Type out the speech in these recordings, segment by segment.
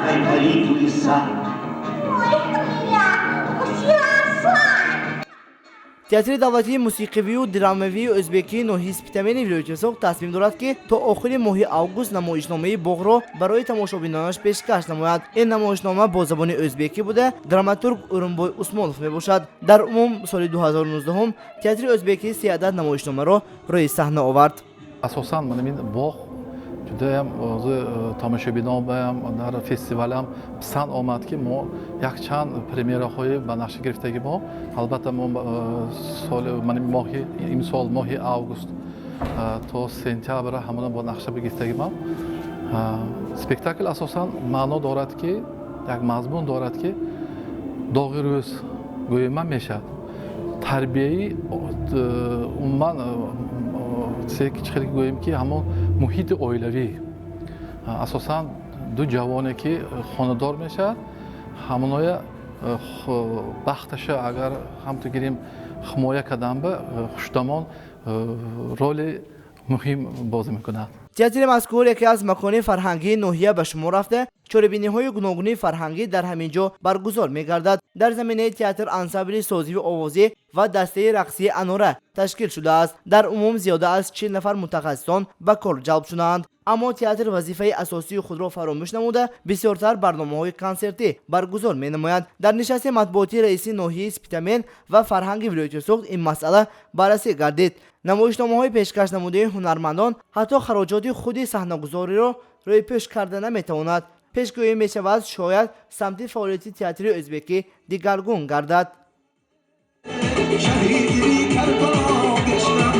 Айболит лиса. Ой, я. Театри давлатии мусиқивию драмавии ӯзбекии ноҳияи Спитамени вилояти Суғд тасмим дорад, ки то охири моҳи август намоишномаи «Боғро» барои тамошобинонаш пешкаш намояд. Ин намоишнома бо забони ӯзбекӣ буда, драматург Урунбой Усмонов мебошад. Дар умум соли 2019 театри ӯзбекӣ се адад намоишномаро рӯи саҳна овард. Асосан мана ин боғ judayam o'zi tomoshabinonam дар фестивалам писанд омад, ки мо якчанд премьераҳои ба нақша гирифтагӣ мо. Албатта, мо соли мана моҳи имсол, моҳи август то сентябр ҳамона бо нақша гирифтагӣ мо. Спектакл асосан маъно дорад, ки як мазмун дорад, ки доғи рӯз гӯем мешавад, тарбияи умуман чизе ки чӣ хеле гӯем, ки ҳамон муҳити оилавӣ, асосан ду ҷавоне, ки хонадор мешавад, ҳамоноя бахташа агар ҳамту гирем, ҳимоя кардан ба хушдамон роли муҳим бозӣ мекунад. Театри мазкур яке аз макони фарҳангии ноҳия ба шумор рафта, чорабиниҳои гуногуни фарҳангӣ дар ҳамин ҷо баргузор мегардад. Дар заминаи театр ансамбли созиву овозӣ ва дастаи рақсии «Анора» ташкил шудааст. Дар умум зиёда аз 40 нафар мутахассисон ба кор ҷалб шудаанд. Аммо театр вазифаи асосии худро фаромӯш намуда, бисёртар барномаҳои консертӣ баргузор менамояд. Дар нишасти матбуотии раиси ноҳияи Спитамен ва фарҳанги вилояти Суғд ин масъала баррасӣ гардид. Намоишномаҳои пешкаш намудаи ҳунармандон ҳатто хароҷоти худи саҳнагузориро рӯйпӯш карда наметавонад. Пешгӯӣ мешавад, шояд самти фаъолияти театри ӯзбекӣ дигаргун гардад. Шаҳиди Карбало гаштам.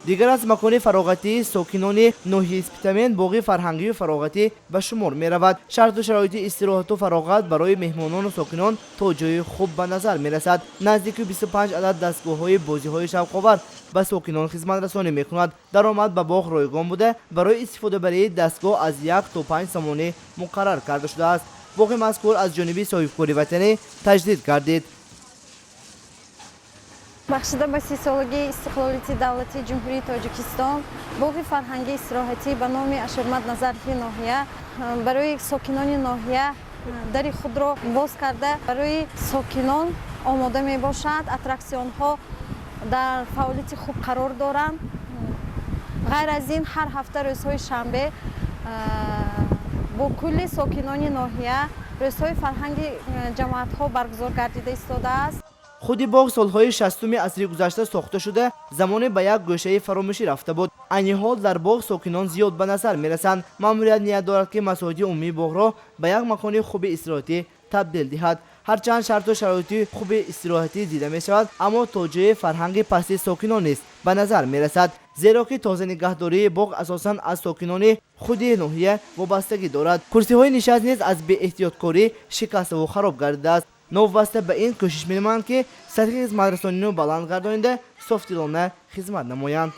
Дигар аз макони фароғатии сокинони ноҳияи Спитамен боғи фарҳангию фароғатӣ ба шумор меравад. Шарту шароити истироҳату фароғат барои меҳмонону сокинон то ҷои хуб ба назар мерасад. Наздики 25 адад дастгоҳҳои бозиҳои шавқовар ба сокинон хизматрасонӣ мекунад. Даромад ба боғ ройгон буда, барои истифодабарии дастгоҳ аз 1 то 5 сомонӣ муқаррар карда шудааст. Боғи мазкур аз ҷониби соҳибкори ватанӣ таҷдид гардид. Бахшида ба 30-солагии истиқлолияти давлатии Ҷумҳурии Тоҷикистон, боғи фарҳангии истироҳатӣ ба номи Ашурмад Назарови ноҳия барои сокинони ноҳия дари худро боз карда, барои сокинон омода мебошад. Аттраксионҳо дар фаъолияти хуб қарор доранд. Ғайр аз ин, ҳар ҳафта рӯзҳои шанбе бо кулли сокинони ноҳия рӯзҳои фарҳанги ҷамоатҳо баргузор гардида истодааст. Худи боғ солҳои 60-уми асри гузашта сохта шуда, замоне ба як гӯшаи фаромӯшӣ рафта буд. Айни ҳол дар боғ сокинон зиёд ба назар мерасанд. Маъмурият ният дорад, ки масоҳати умумии боғро ба як макони хуби истироҳатӣ табдил диҳад. Ҳарчанд шарту шароити хуби истироҳатӣ дида мешавад, аммо то ҷое фарҳанги пасти сокинон низ ба назар мерасад, зеро ки тоза нигаҳдории боғ асосан аз сокинони худи ноҳия вобастагӣ дорад. Курсиҳои нишаст низ аз беэҳтиёткорӣ шикаставу хароб гардидааст. Новобаста ба ин, кӯшиш менамоянд, ки сатҳи хизматрасониро баланд гардонида, софдилона хизмат намоянд.